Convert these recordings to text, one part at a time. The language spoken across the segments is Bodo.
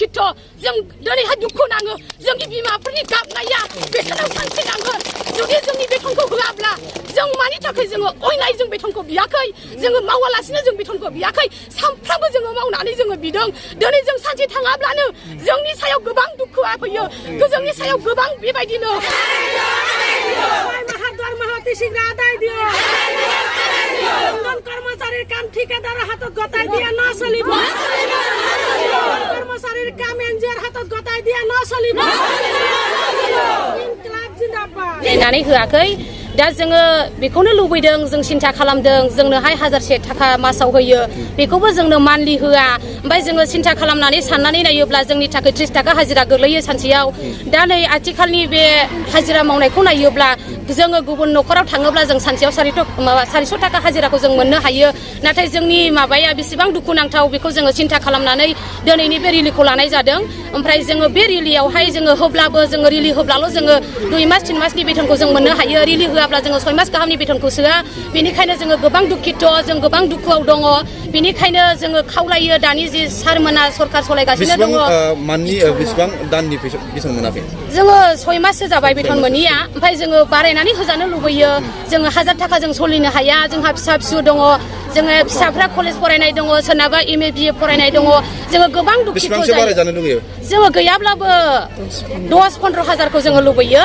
दुखित जों दिनैहाय दुखु नाङो जोंनि बिमाफोरनि गाबनाया बेथनाव सानसे नांगोन जुदि जोंनि बेथनखौ होआब्ला जों मानि थाखाय जोङो अयनाय जों बेथनखौ बियाखै जोङो मावालासिनो जों बेथनखौ बियाखै सानफ्रामबो जोङो मावनानै जोङो बिदों दिनै जों सानसे थाङाब्लानो जोंनि सायाव गोबां दुखुआ फैयो जोंनि सायाव गोबां बेबायदिनो कर्मचारीर काम ठिकादार हातत गताय দিয়া না চলিব कर्मचारीर काम एनजिओर हातत गताय দিয়া না চলিব इनक्लाब जिन्दाबाद देनानै होआखै दा जोङो बेखौनो लुबैदों जों सिन्था खालामदों जोंनोहाय 1000 थाखा मासाव होयो बेखौबो जोंनो मानलि होआ ओमफ्राय जोङो सिन्था खालामनानै साननानै नायोब्ला जोंनि थाखाय 30 थाखा हाजिरा गोलैयो सानसेयाव दा नै आथिखालनि बे हाजिरा मावनायखौ नायोब्ला जोङो गुबुन नखराव थाङोब्ला जों सानसेयाव 400 थाखा हाजिराखौ जों मोननो हायो नाथाय जोंनि माबाया बेसेबां दुखुनांथाव बेखौ जोङो सिन्था खालामनानै दिनैनि बे रिलिखौ लानाय जादों ओमफ्राय जोङो बे रिलियावहाय जोङो होब्लाबो जोङो रिलि होब्लाल' जोङो 2 मास 3 मासनि बेथनखौ जों मोननो हायो रिलि होआब्ला जोङो 6 मास गाहामनि बेथनखौ सोआ बेनिखायनो जोङो गोबां दुखित जों गोबां दुखुआव दङ बेनिखायनो जोङो खावलायो दानि जि सारमोना सरकार सलायगासिनो दङ माननि बेसेबां दाननि बेथन मोनाखै जोङो 6 माससो जाबाय बेथन मोनिया ओमफ्राय जोङो बारायनानै होजानो लुबैयो जोङो 1000 थाखा जों सोलिनो हाया जोंहा फिसा फिसौ दङ जोङो फिसाफ्रा कलेज फरायनाय दङ सोरनाबा एमए बिए फरायनाय दङ जोङो गोबां दुखित जायो जोङो गैयाब्लाबो 10-15 हाजारखौ जोङो लुबैयो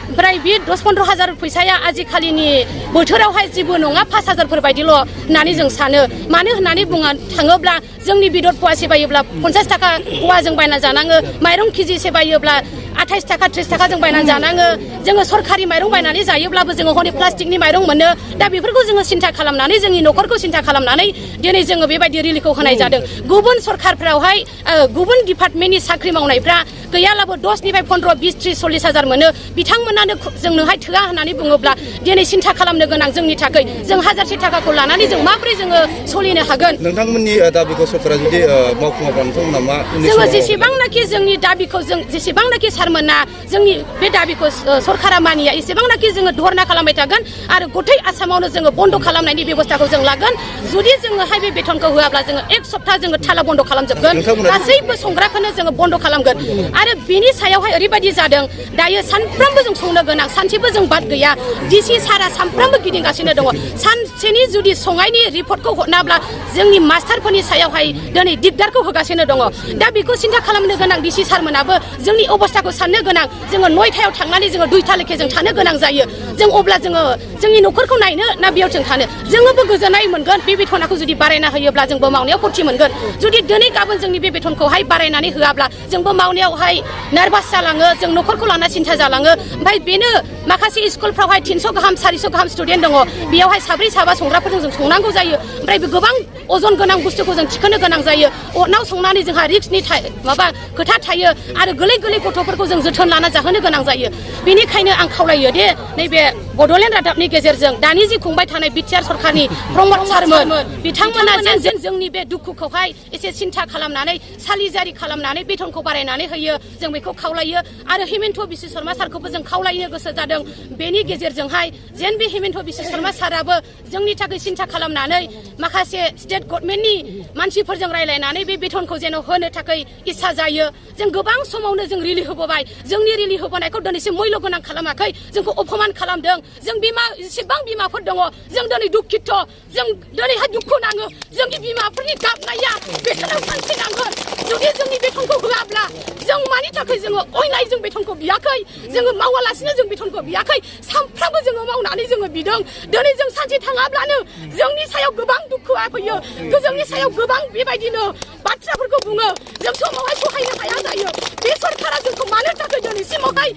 ओमफ्राय बे 10-15 हाजार फैसाया आजिखालिनि बोथोरावहाय जेबो नङा 5000 बायदिल' होननानै जों सानो मानो होननानै बुंनो थाङोब्ला जोंनि बेदर फवासे बायोब्ला 50 थाखा फवा जों बायना जानाङो माइरं केजिसे बायोब्ला 28 थाखा 30 थाखा जों बायनानै जानाङो जोङो सरखारि माइरं बायनानै जायोब्लाबो जोङो हनै प्लास्टिकनि माइरं मोनो दा बेफोरखौ जोङो सिन्था खालामनानै जोंनि न'खरखौ सिन्था खालामनानै दिनै जोङो बेबायदि रिलिखौ होनाय जादों गुबुन सरखारफ्रावहाय गुबुन डिपार्टमेन्टनि साख्रि मावनायफ्रा गैयालाबो 10 निफ्राय 15 20 30 40 हाजार मोनो बिथांमोनानो जोंनोहाय थोआ होननानै बुङोब्ला दिनै सिन्था खालामनो गोनां जोंनि थाखाय जों 1000 थाखाखौ लानानै जों माबोरै जोङो सोलिनो हागोन नोंथांमोननि दाबिखौ सरकारा जुदि मावफुङाब्ला नोंथांमोना मा जोङो जेसेबांनाखि जोंनि दाबिखौ जों जेसेबांनाखि सारमोना जोंनि बे दाबिखौ सरकारा मानिया एसेबांनाखि जोङो धरना खालामबाय थागोन आरो गथै आसामावनो जोङो बन्द खालामनायनि बेबस्थाखौ जों लागोन जुदि जोङोहाय बे बेथनखौ होआब्ला जोङो 1 सप्ताह जोङो थाला बन्द खालामजोबगोन गासैबो संग्राखौनो जोङो बन्द खालामगोन आरो बेनि सायावहाय ओरैबायदि जादों दायो सानफ्रामबो जों संनो गोनां सानसेबो जों बाद गैया डिसि सारा सानफ्रामबो गिदिंगासिनो दङ सानसेनि जुदि संनायनि रिपर्टखौ हरनाब्ला जोंनि मास्टारफोरनि सायावहाय दिनै दिगदारखौ होगासिनो दङ दा बेखौ सिन्था खालामनो गोनां डिसि सारमोनाबो जोंनि अबस्थाखौ साननो गोनां जोङो 9थायाव थांनानै जोङो 2था लेखे जों थानो गोनां जायो जों अब्ला जोङो जोंनि न'खरखौ नायनो ना बेयाव जों थानो जोङोबो गोजोननाय मोनगोन बे बेथनखौ जुदि बारायना होयोब्ला जोंबो मावनायाव फुरथि मोनगोन जुदि दिनै गाबोन जोंनि बे बेथनखौहाय बारायनानै होआब्ला जोंबो मावनायावहाय नार्भास जालाङो जों न'खरखौ लाना सिन्था जालाङो ओमफ्राय बेनो माखासे स्कुलफ्रावहाय 300 गाहाम 400 गाहाम स्टुडेन्ट दङ बेयावहाय 4-5 संग्राफोरजों जों संनांगौ जायो ओमफ्राय गोबां अजन गोनां बुस्थुखौ जों थिखोनो गोनां जायो अरनाव संनानै जोंहा रिक्सनि माबा खोथा थायो आरो गोरलै गोरलै गथ'फोरखौ जों जोथोन लाना जाहोनो गोनां जायो बेनिखायनो आं खावलायो दे नैबे बड'लेण्ड रादाबनि गेजेरजों दानि जि खुंबाय थानाय बिटिआर सरकारनि प्रमद सारमोन बिथांमोना जेन जोंनि बे दुखुखौहाय एसे सिन्था खालामनानै सालिजारि खालामनानै बेथनखौ बारायनानै होयो जों बेखौ खावलायो आरो हिमन्त बिश्व शर्मा सारखौबो जों खावलायनो गोसो जादों बेनि गेजेरजोंहाय जेन बे हिमन्त बिश्व शर्मा साराबो जोंनि थाखाय सिन्था खालामनानै माखासे स्टेट गभर्नमेन्टनि मानसिफोरजों रायलायनानै बे बेथनखौ जेन होनो थाखाय इच्छा जायो जों गोबां समावनो जों रिलि होबोबाय जोंनि रिलि होबोनायखौ दिनैसिम मैल' गोनां खालामाखै जोंखौ अपमान खालामदों जों जेसेबां बिमाफोर दङ जों दिनै दुखित जों दिनैहाय दुखु नाङो जोंनि बिमाफोरनि गाबनाया बेथनाव सानसे नांगोन जुदि जोंनि बेथनखौ होआब्ला जों मानि थाखाय जोङो अयनाय जों बेथनखौ बियाखै जोङो मावालासिनो जों बेथनखौ बियाखै सानफ्रामबो जोङो मावनानै जोङो बिदों दिनै जों सानसे थाङाब्लानो जोंनि सायाव गोबां दुखुआ फैयो जोंनि सायाव गोबां बेबायदिनो बाथ्राफोरखौ बुङो जों समावहाय सहायनो हाया जायो बे सरकारा जोंखौ मानो थाखाय दिनैसिमावहाय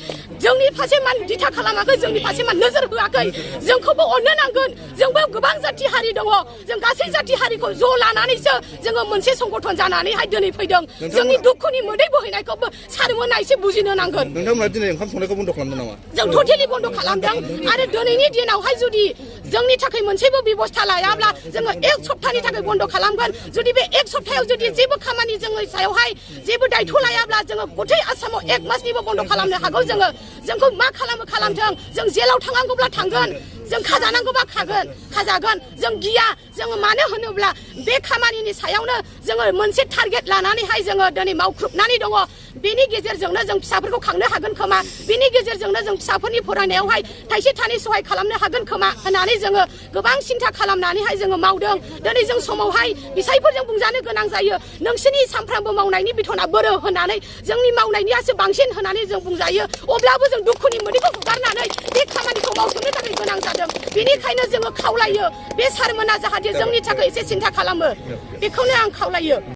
जोंनि फारसे मान दिथा खालामाखै जोंनि फारसे मान नोजोर होआखै जोंखौबो अननो नांगोन जोंबो गोबां जाथि हारि दङ जों गासै जाथि हारिखौ ज' लानानैसो जोङो मोनसे संगठन जानानैहाय दिनै फैदों जोंनि दुखुनि मोदै बोहैनायखौबो सारमोना एसे बुजिनो नांगोन नोंथांमोना दिनै ओंखाम संनायखौ बन्द खालामदों नामा जों टटेलि बन्द खालामदों आरो दिनैनि दिनावहाय जुदि जोंनि थाखाय मोनसेबो बेबस्था लायाब्ला जोङो 1 सप्ताहनि थाखाय बन्द खालामगोन जुदि बे 1 सप्ताहायाव जुदि जेबो खामानि जोंनि सायावहाय जेबो दायथ' लायाब्ला जोङो गथै आसामाव 1 मासनिबो बन्द खालामनो हागौ जोङो जोंखौ मा खालामो खालामथों जों जेलाव थांनांगौब्ला थांगोन जों खाजानांगौबा खाजागोन जों गिया जोङो मानो होनोब्ला बे खामानिनि सायावनो जोङो मोनसे टारगेट लानानैहाय जोङो दिनै मावख्रुबनानै दङ बेनि गेजेरजोंनो जों फिसाफोरखौ खांनो हागोन खोमा बेनि गेजेरजोंनो जों फिसाफोरनि फरायनायावहाय थाइसे थाइनै सहाय खालामनो हागोन खोमा होननानै जोङो गोबां सिन्था खालामनानैहाय जोङो मावदों दिनै जों समावहाय बिसायफोरजों बुंजानो गोनां जायो नोंसोरनि सानफ्रामबो मावनायनि बिथना बोरो होननानै जोंनि मावनायनियासो बांसिन होननानै जों बुंजायो अब्लाबो जों दुखुनि मोदैखौ हुगारनानै बे खामानिखौ मावफुंनो थाखाय गोनां जादों बेनिखायनो जोङो खावलायो बे सारमोना जाहाथे जोंनि थाखाय एसे सिन्था खालामो बेखौनो आं खावलायो